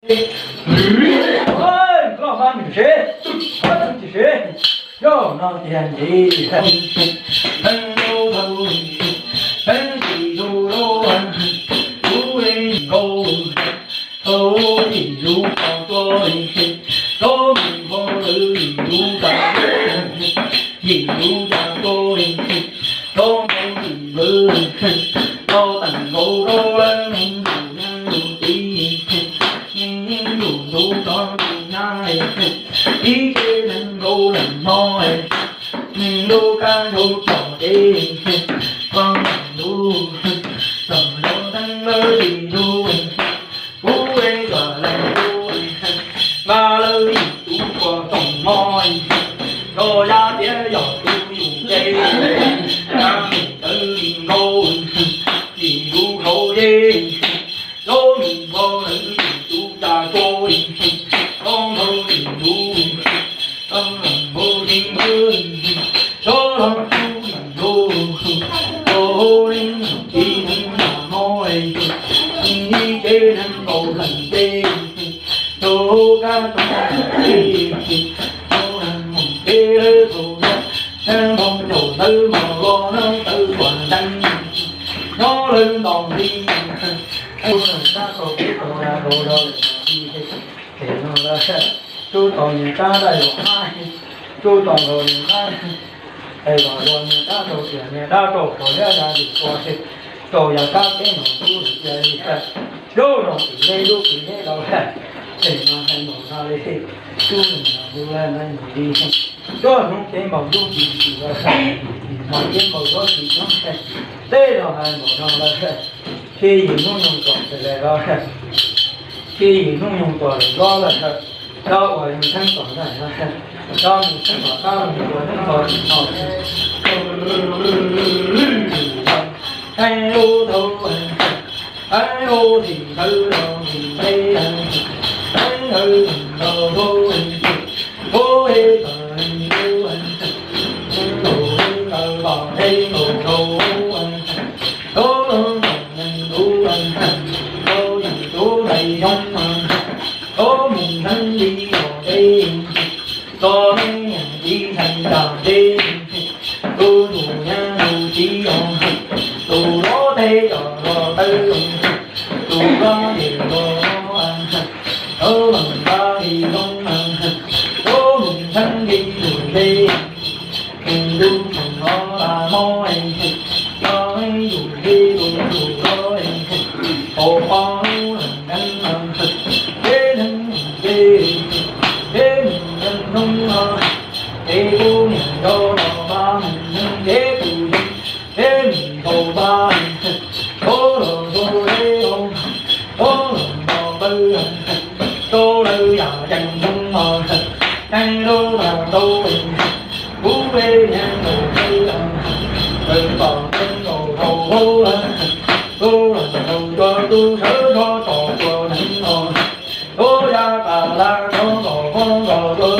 Loj hlob nws seb, hlob tsis seb, yog no tiag ntxiv. Pheej lub thaub, pheej tsis lub lub, lub li nkaus, thaub yim lub qhov tuaj, thaub mus npog lawv yim lub tas, yim lub tas tuaj, thaub npog yim lub, thaub teem nkaus rau lawv mus ntuj nyob ntuj tib, yeej yeej yus ntuj tod ntuj nyab, ib ce neeg nkaus leej hmo, neeg ntuj kab ntuj txom ces, koj ntuj, txom ntuj teeb lawv yim lub, kuv es tsuas leej ntuj, nqa lawv yim lub kua txoom hmo, yog yaj tiab yog tub yus ces, kab mus tawv li nkaus, yim lub hauv ces, lub mus npog lawv yim lub tas tuaj, koj npog yim lub, koj npog yim lub, koj npog yim lub, koj li tib neeg tas hmo, ib ce neeg nkaus leej ces, rau kab tau ces, rau neeg mus ces lawv thaum yog, neeg npog ncaus lawv mos los neeg tawv tuam nteeg, nyob lawv ntaus li, tab tau peb tau rau rau li, ces no lawm, tub tau niag dab dai los hab, tub tau rau niag dab, es los rau niag dab rau tias niag dab rau qhov liab ya lwm tua, rau yog kab peb no tub lawm cia li, lub no tim neb lub tim neb rau, ces no hais mus no li, tub mus no lub lawm no mus li, tuaj hnub kev npaum lub tsis tsis lawm, mas kev npaum lub tsis nyob, tej los hais mus no lawm, txij yim hnub nyoog tuam tes lawm, txij yim hnub nyoog tuam lawm los lawm, cov uas yog theeb tom ntej, cov mus theeb tom qab mus ua neeb nto tsis tau, theeb lub thaub, theeb lub tim ntawd los tim neb, theeb ntawd los thaub, thaub es tom lub, thaub es tom los neb los thaub, thaub los tom neeg tub, thaub yim tub ntais xyoob, thaub mus theeb li los neb, txo neb niam txiv ntxhais tas neb, tus nus nyab tus txiv os, tus hlob teb los los tawb, tus hlob ces los hlob, thaub los nqa li xyoob, thaub mus theeb li los neb, ntuj tseem los tas hmo, los yus li tus tus hlob, hauv qhov lub nteeb, peb neeg ces, peb mus nteeg ntoo, peb kuj niam nrog los mas mus nteeg peb tus yeej, peb mus nkaum pas, thaub los rau peb os, thaub los nto pawg, rau lawv yam yees ntoo os, yeej rau tas rau, kuv peb niam nkaum pawg, lawv tom peb nkaus rau hauv, tub los rau cua tub sawv rov tso cua neeg os, tub ya tas laj rov nkaus poob nkaus cua,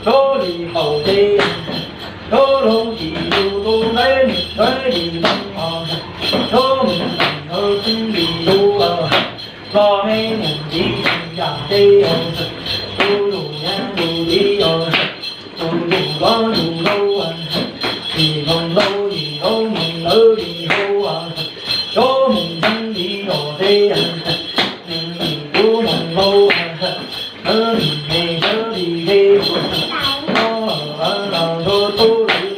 tub li qaum ces, tub lub tsis tub tub ntaib nws ntaib li ntoo os, tub mus teem thaub xeeb li tub os, los neb niam txiv yam teb os, tus nus nyab tus txiv os, tus nus hlob tus hlob, yim hlob hlob yim hlob mus lawv li hlob, tub mus theeb li los teb, yim tub mus hlob, lawv yim me sawv li teb, tub los tub lawv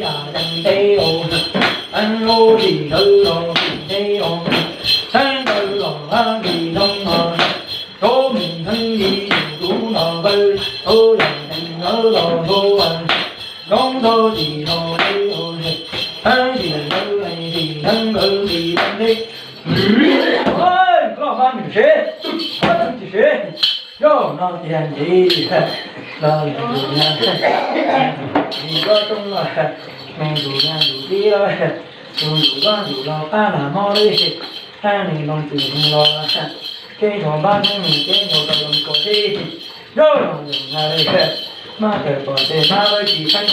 yam yees teb os, lub tsis ntawd los tim teb os, theeb ntawd los hab li ntoo os, tub mus theeb li tus tub nto pawg, tub yam yees ntawd los tub, zoo txog tsis los teb os, theeb tsis ntawd leej tsis theeb ntawd tsis theeb teb, loj hlob nws seb, hlob tsis seb, yog no tiag ntxiv, los yog tus nyab, yog tus nyab, tus tib los, tus tus nyab tus los pab nas mob li, thaij nws loo tsis nws los, teb nrho npab teb nws teb nrho rau loo kua teb, yog los yus na li, maj kawg pom tes mab lawv tsis kheeb,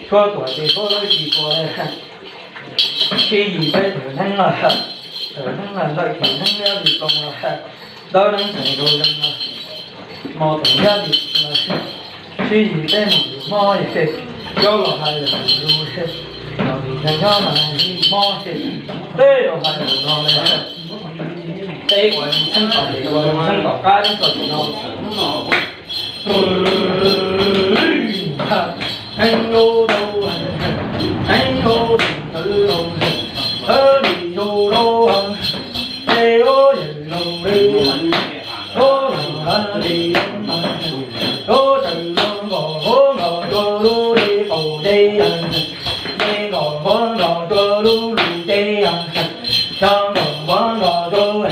tshuab tuam tes tshuab lawv tsis tua li, tsis yim peb tawm neeb los, tawm neeb los ntawm tsis neeb liab li ploog los, Tawb neeb ntxhais rau leej no, hmo tus yaj li sib yim peb mus yus mob es, cov los hais lus lus, los tus yaj nyob mas yus mob es, peb los hais lus no li. Peb ua txheeb tom tes ua txheeb tom qab txog tim no. Heev lauj, heev lauj, tus tawv lauj, thawj li yau lauj, peb ua yawg laus li, ua los hais li, ua tawm los nkaus huab nkaus cua lub li qaum teb, nce nkaus huab nkaus cua lub lus teb, nce nkaus huab nkaus cua,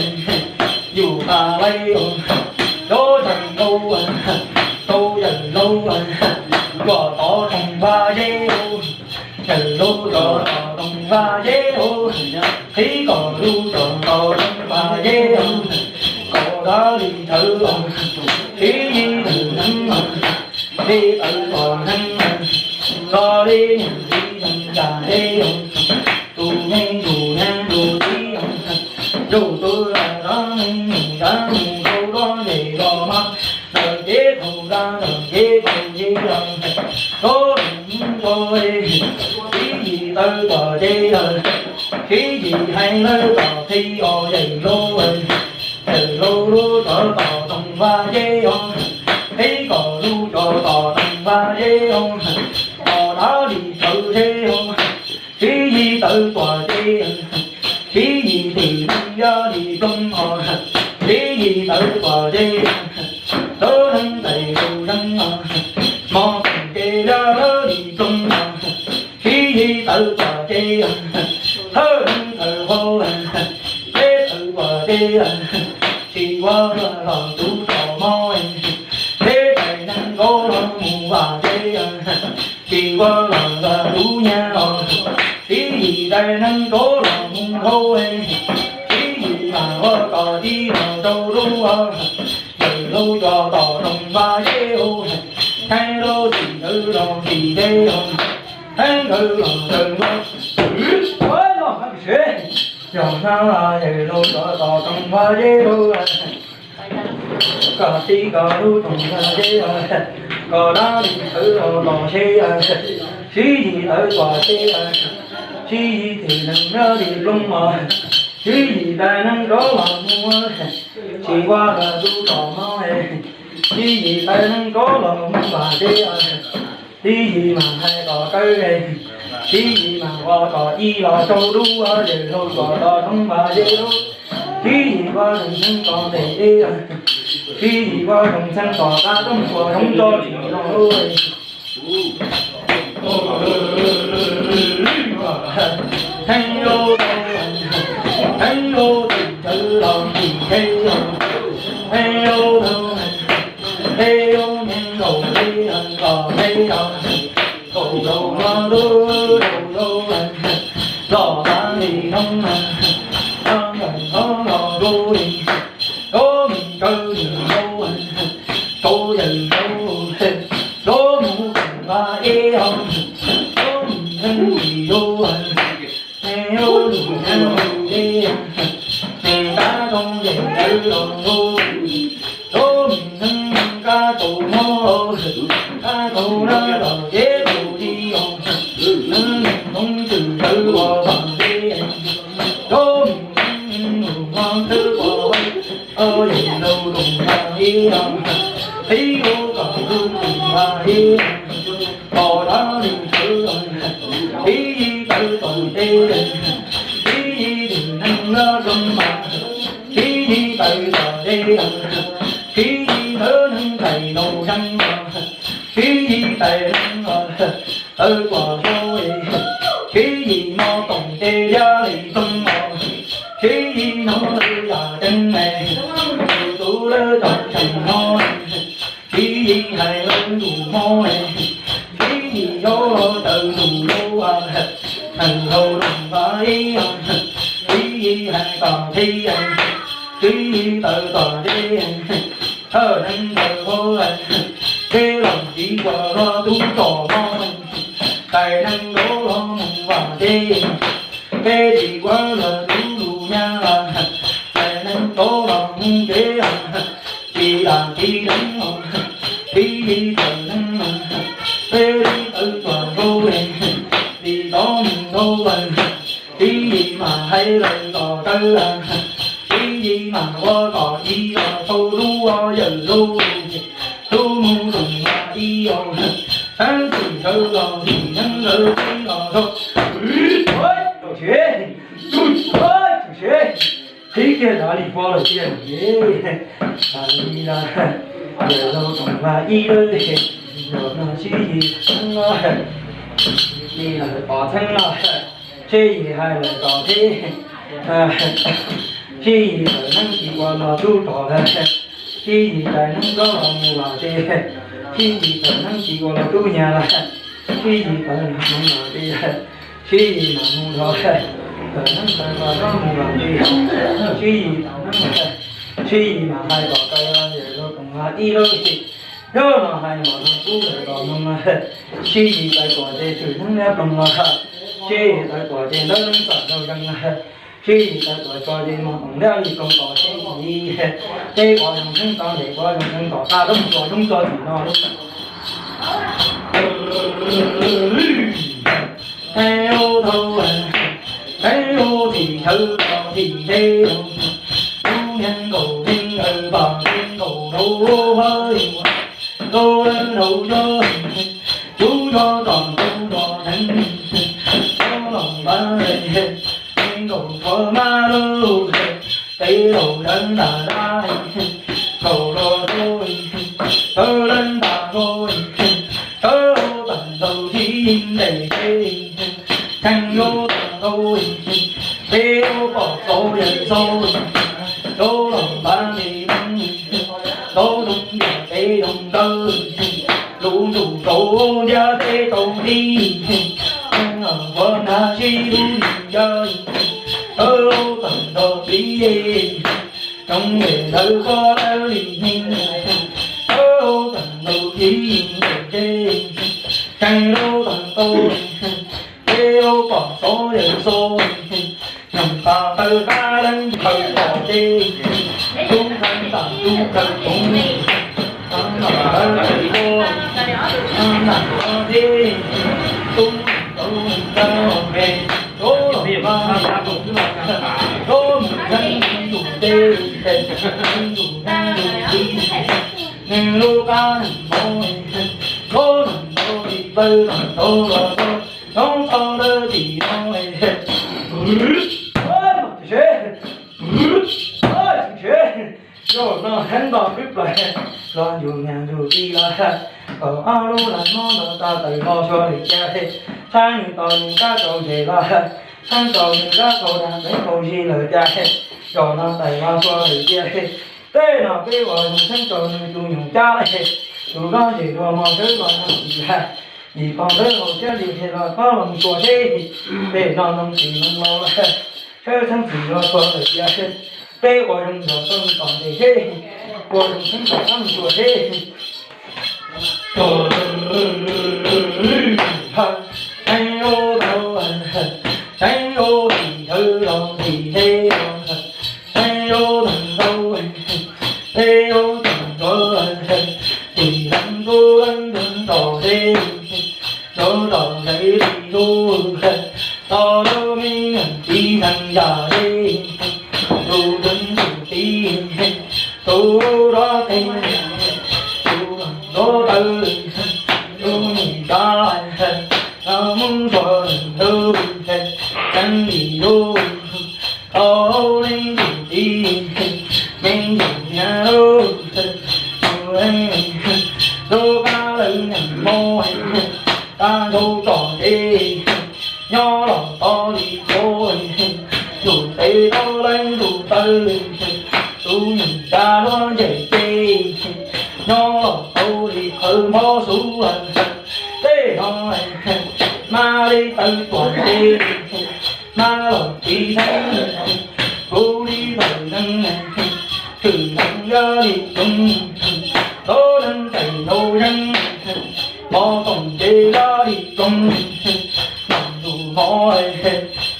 yus qab laij, ua tawm lauj, tau yawg laus, kom tau toog vaj zeb, yawg laus kom tau toog vaj zeb, qhib kom lub kom tau toog vaj zeb, kom dab li thawv, qhib yim thawv neeb, li tawv kom neeb, los li niam li neeg cas li, tus neeg tus neeg tus tib, tus tus los dab neeg dab neeg rau los nce los mas, ntawm kev qhov dab ntawm kev qhov yim, tau neeg tau, qhib yim tawv tom teb, qhib yim hais lawv kom qhib os yawg laus, yawg laus lub cov tom toog vaj zeb os, qhib kom lub cov tom toog vaj zeb os, kom dab li thawv zeb os, qhib yim tawv tom teb, qhib yim twm neeg yaj li plooj os, qhib yim tawv tom teb, tawb neeb ntxhais rau leej no, hmo tus nce yaj li plooj os, qhib yim tawv tom teb, thawj neeb tawv hauv, peb tawv tom teb, tsis ua los tus txom mob, peb tais neeg nkaub los mus vaj teb, tsis ua los tus nyab os, qhib yim tais neeg nkaub los mus hauv, qhib yim mas ua kom tib los rau lub, yawg laus cov tom toog vaj zeb, heev lauj, tsis ntawd los tsis teb, heev ntawd los ntawd los, yog hnab yawg laus cov tom toog vaj zeb, kom tib kom lub toog vaj zeb, kom dab li thawv los tom teb, qhib yim tawv tom teb, qhib yim twm neeg yaj li plooj os, qhib yim tais neeg nkaub los mus, tsis ua los tus txom mob, qhib yim tais neeg nkaub los mus vaj teb, qhib yim mas hais kom kawg, qhib yim mas ua kom ib los rau lub, yawg laus cov tom toog vaj zeb, qhib yim ua zoo txheeb tom tes, qhib yim ua zoo txheeb tom qab, rooj ua zoo tso tsis zoo. Heev lauj, heev lauj, tsis ntawd los tsis teb, heev lauj, heev lauj, me nkaus li nkaus li, nkaus lauj, nkaus lauj, nkaus lauj, los tas li no, nkaus lauj, nkaus lauj, nkaus me nkaus li lauj, nkaus yawg lauj, nkaus mus kom vaj ib, nkaus mus heev li lauj, heev lauj, heev li, heev kab toog yawg lauj, nkaus mus heev kab tau mob, kab tau dab los kev tau tib, heev mus heev twm ntawd los vam li, nkaus mus heev mus mob twb ua, yawg lauj toog vaj ib, qhib ua kom lub toog vaj ib, kom dab li thawv, qhib yim tawv tom teb, qhib yim twm neeg yaj plooj mas, qhib yim tawv tom teb, qhib yim tawv neeg tais laus yeeb mas, qhib yim tais neeg tawv tom teb, qhib yim hmo toom teb yaj li plooj os, qhib yim hnub lwm yam ceeb me, tus tub lawv tau tseem mob, qhib yim hais lawv tus mob, qhib yim yau los tawv tus yau, heev lauj toog vaj ib, qhib yim hais tom teb, qhib yim tawv tom teb, thawj neeb ntawd hauv, teb los tsis ua los tus txom mob, tais neeg nkaub los mus vaj teb, peb tsis ua los tus lus nyab, tais neeg nkaub los mus teb, Tib deev, tib yig tawm neeb, peb li tawv tuam nkaus, li tov mus nkaus, tib yig mas hais lawm los tawv, tib yig mas ua kom ib los tau lub ua yawm lub, lub mus roos mas ib yam, sab xim sawv los sim neeb lawv tib los rau. Tus siv, tus siv, qhib kiag dav li pog lawm tiag. Tam li no, yawm laug roos mas ib lub, zaum no sib yig txheeb no, li lawm pov txheeb no, sib yig hais lawm tom teb, sib yig tawm neeb tsis ua los tub rog lawm, sib yig tawm neeb txob los mus los ces, sib yig tawm neeb tsis ua los tub nyab lawm, sib yig tawm neeb los ces, sib yig mam mus los, tawm neeb tawm los txob mus los ces, sib yig tawm neeb, sib yig mam hais kom kaw los yawm laug roos mas ib lub, zaum no hais mam los tub lawm los mus, sib yig tawm tuam ces twm neeb liab ploog los, sib yig tawm tuam ces ntawd neeb txawm nraug zeeg, sib yig tawm tuam tso ces mos toom liab li ploog tom sib yig, peb ua zoo txheeb tso ces ua zoo txheeb tom qab roob tso roob tso tim no. Theej ub thaub, theej ub tim thawv los tim teb, lub niag nkaus theej aws pam theej nkaus rau hauv, rau lawv rau cov, cub cov tsom rau cov theej, cov los npab, theej nkaus rau mab lub, peb laus lawv ntas dab, nkaus rau rau, thawv lawv ntas rau, thawv tawm ntaus thib ntes teb, theej lub tawm rau, peb lub pom txob yawm txob, cov los npab ntes, cov zoo yam peb zoo dawb, lub ntuj rau ntiaj teb tau tib, ua nag sib lub ncav, thawv tawm ntaus thib, cov ntes lawv koj lawv li neeg, thawv tawm ntaus thib ntes teb, theej lub tawm rau, peb lub pom txob yawm txob, nyoos tas taw qab leej khaws pom teb, tub khaws tas tub khaws tub, nam tub teb, tub tau kab me, tub los mas, tub mus txheeb tus teb, tus teb tus teb, nws lub qab nws mob, tub nws mob li pawg los tau los tau, tub tau lawm tim no. Zaum no heev nto pib plaws, los yus niag ntus ti los, tau ob lub las mob nto tas tawm los xyuas lwm tiag, txhab nws tau nws kab tau ntses los, txhab tau nws kab tau dag teev tau zis lawm tiag. Zaum no tawm los xyuas lwm tiag, tej no peb ua zoo txheeb rau nws tus nyuam cab, tus dab zes dua hmo sawv los no tim, yim pog ntawd haus thiab li los qab los mus xyuas seb, tej no no tsis no los, sawv txheeb txim los xyuas lawm tiag, peb ua zoo zov tau tom ntej seb, ua zoo txheeb tom qab mus xyuas seb. Teeb ub tau, teeb ub tim thawv los tim teb los, teeb ub tau, teeb ub tau, tim leej tub leej nrog teb, nrog nrog ntawd li tub, tau lub me ntsis neeg yam li, tus dub tus tib, tus dub teb, tus dub tawv, tus nim dab, mus suav ntawd, teeb li lub, tau leej tus tib, me ntsis niag lub, tus lub kab lawv niag mob, tag nrho tsom ntses, nyob los tau li qub, tus teb tau leej tus tawv, tus nim dab luag ntseg ces, nyob los tau li qhawv mob xub, tej no mas li tawv tuam ntses, mas los tsis txheeb, kuv li tawm neeg, twm neeg yog li tsoom, tau neeg txais ntau yeeb, mos toom ntses yog li tsoom, nom tus hmov,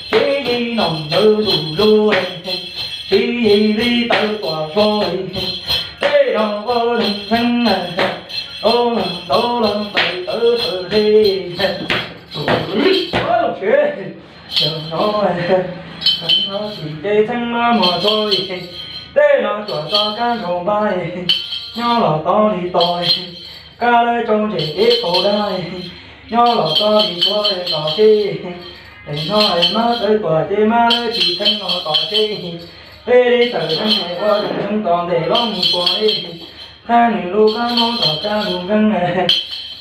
sib yig nom ntawd tus lub, sib yig li tawv tuam tshuaj, tej no Txheeb, tau los tawm tawv tawm li. Ua lub tsev, yog no, no tsis ces txheeb maj mos tso, tej no tsuas tso kab nkaus npab, nyob los tod li tos, kab lawv tsoo ntseg kev qaug dab, nyob los tod li tuav tom seb, es no es mab tawv tuaj ces mab lawv tsis txheeb los tom seb, peb li tawm txheeb ua txheeb tom ntej los mus tuaj li. Thab nws lub kab mob tom kab lub nkeeb,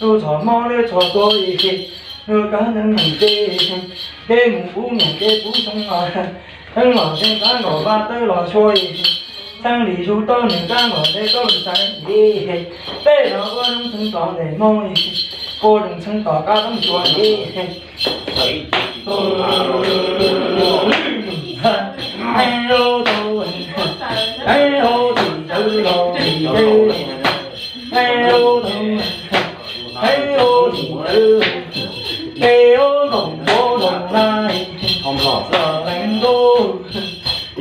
lub txhom mob lub txhom tuaj, lub kab nkeeb nkeeg ces, kev mus kuv nyeem kev kuv xyoo, txheeb los txheeb kab nkaus npab tawv los tshuaj, txheeb li zus tau nws kab nkaus ntev tau lub xeeb, tej no ua zoo txheeb tom ntej mob, ua zoo txheeb tom kab toob tshuaj li. Heev, heev, heev, heev, heev, heev, heev, heev,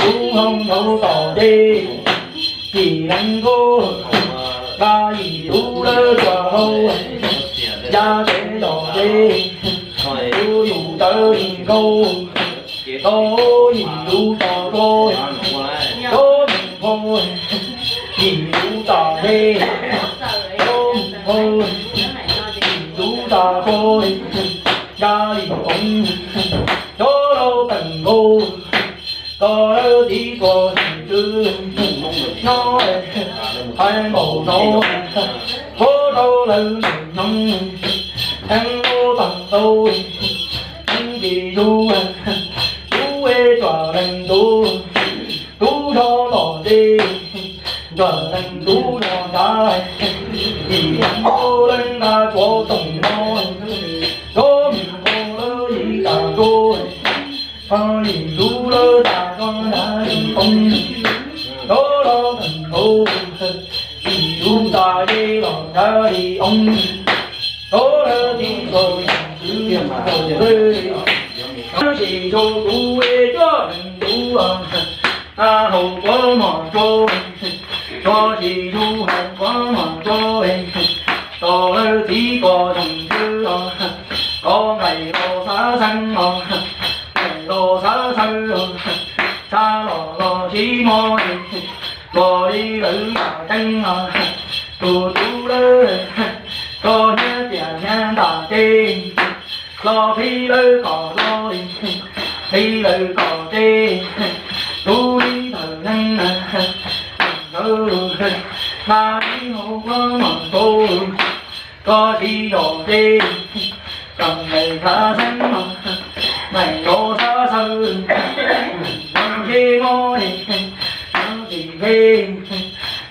lub hoo nkaus tom ntej, yim leej nkaus, nqa yim lub lawv txhua hau, ya tsev tom ntej, lub yus tawv yim nkaus, tau yim lub tso rau, tau mus pau, yim lub tso ntej, tau mus pau, yim lub tso rau, ya yim koom, tau los teem nkaus, tau lawv tib txhua tus twg, no hais npaum no, qhuav tau lawv ntawm no, heev ua tag tau, heev tsis zus, tub es tsuas leej tub, tub zog tom ntej, tsuas leej tub zog nrad, yim leej tub leej nqa tshuaj toom no, tub mus pau lawv yim tag rau, tau yim lub lawv tag rau nrad li koom, tau los teem nkaus, yim lub tso ntej los nrad li koom, tau lawv tib txhua tus twg, tsis zus kuv es tsuas leej tub, a hau kuav mos tso, tsuas tsis zus hau kuav mos tso, tau lawv tib txhua tus twg, koj nqaim los xav xeeb os, nqaim los xav xaws os, tshaj los los sib mob, los li lawv yam teeb os, tus tub lawv, koj hnyiab tias hnyiab ntam ces, los qhib lawv kom los, qhib lawv kom ces, tub li tawm neeg, ntawd, nqa ib hau kuav mos tso, koj tsis zom ces, kom nqaim xav xeeb, nqaim los xav xaws, nws sib mob, nws tsis qhib,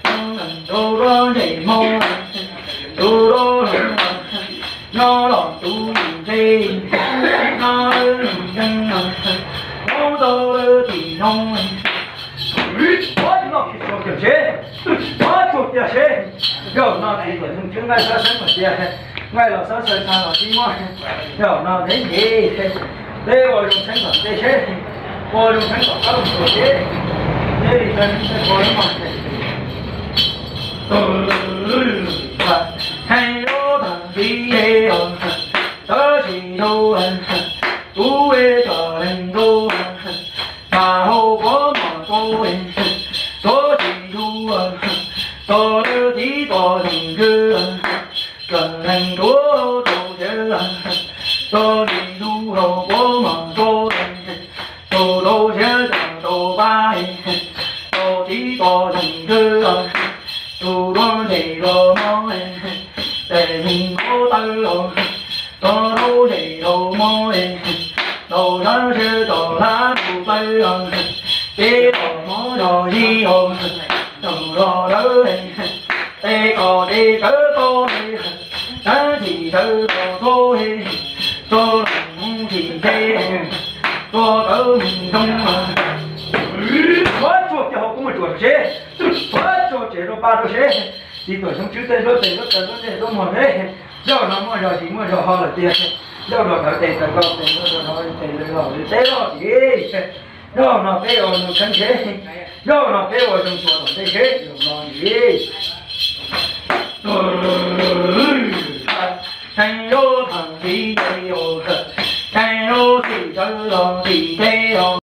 nws rau rau ntsej muag, rau rau nyob los tus yim ntsej, nyob lawv nkeeg, nyob tau lawv tim no. Ua tsuag tiag seb, zaum no txiv tuam noog tswb nqaij xab xeeb mas tias, nqaij los xab xaws tshaj los tsis muaj, zaum no ntev ntev, peb ua zoo txheeb tom ntej seb, ua zoo txheeb tom qab los tuaj seb, neb li tag neb txhaj kho lub mos. Heev lub tag nrho os, tab sis tus, kuv es tsuas leej tub, mas hau kuav mos tso, tab sis tus, tau lawv tib txhua tus twg, tsuas leej tub tau siab, tab sis tus hau kuav mos tso, tus tau siab tsuas tau pab, tau tib txhua tus twg, tus duab ntseg los mob, tes nws nkaus tawv los, tau rau ntseg los mob, tau sab sab tso hlab tus plawv, ces tau mob zog zis os, tau los dawb, tes kom tes tsawv tau, tab sis tsawv tau txhua, tso los mus tsis ntshe, tso tawv mus zoo. Ua tsuag tiag hau kuav mos tso seb, ua tsuag tiag rau pa rau seb, txiv tuam noog tswb tej duab tes duab taw duab ntsej duab muag seb, zaum no muaj zog tsis muaj zog ho lawm tiag, zaum no tawv tes taw los tes los tes los teb los tsis, zaum no peb ua zoo txheeb seb, zaum no peb ua zoo txhua tom ntej seb zaum no tsis. Thaum txiv ces os, thaum lub txim sawv los txim ces os.